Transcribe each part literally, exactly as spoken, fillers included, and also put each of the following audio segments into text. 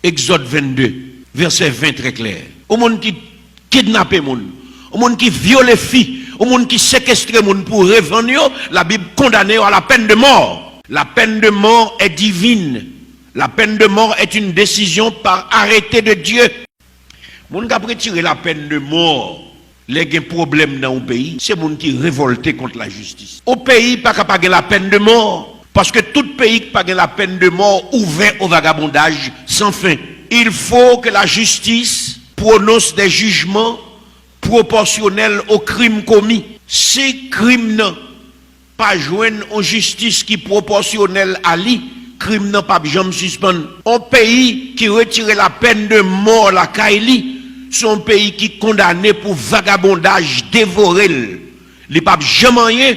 Egzòd vennde, vèsè ven trè klè. Yon moun ki kidnape moun, yon moun ki vyole fi, yon moun ki sekestre moun pou revann yo, Labib kondane yo à la peine de mort. La peine de mort est divine. La peine de mort est une décision par arrêté de Dieu. Moun k ap retire la peine de mort lè gen pwoblèm nan yon peyi, se moun ki revòlte kont lajistis. Yon peyi pa ka pa gen la peine de mort, paske tout peyi ki pa gen la peine de mort ouvè au vagabondage sans fin. Il faut que la justice prononce des jugements proportionnels aux crimes commis. Si krim nan pa jwenn yon jistis ki pwopòsyonèl a li, krim nan p ap janm sispann. Yon peyi ki retire la peine de mort lakay li, se yon peyi ki kondane pou vagabondaj devore l. Li p ap janm anyen,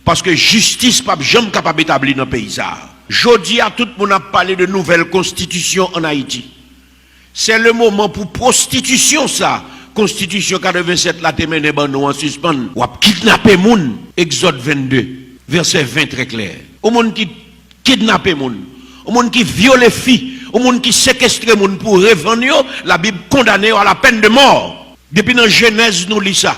paske jistis p ap janm kapab etabli nan peyi sa a. Jodi a, tout moun ap pale de nouvèl konstitisyon ann Ayiti. C'est le moment pou pwostitisyon sa konstitisyon katrevennsèt la te mennen ban nou an sispann. W ap kidnape moun. Egzòd vennde, vèsè ven trè klè. Yon moun ki kidnape moun, yon moun ki vyole fi, yon moun ki sekestre moun pou revann yo, Labib kondane yo à la peine de mort. Depi nan Jenèz nou li sa.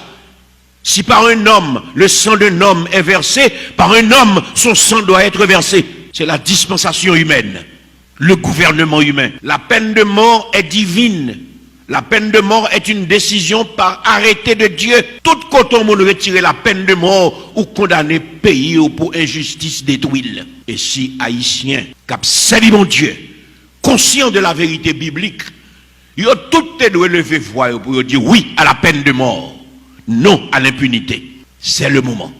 Si par un homme le sang d'un homme est versé, par un homme son sang doit être versé. C'est la dispensation humaine, le gouvernement humain. La peine de mort est divine. La peine de mort est une décision par arrêté de Dieu. Tout kote yon moun retire la peine de mort, ou kondane peyi ou pou enjistis detwi l. E si Ayisyen k ap sèvi Bondye, conscients de la vérité biblique, yo tout te dwe leve vwa yo pou yo di wi à la peine de mort, non à l'impunité. C'est le moment.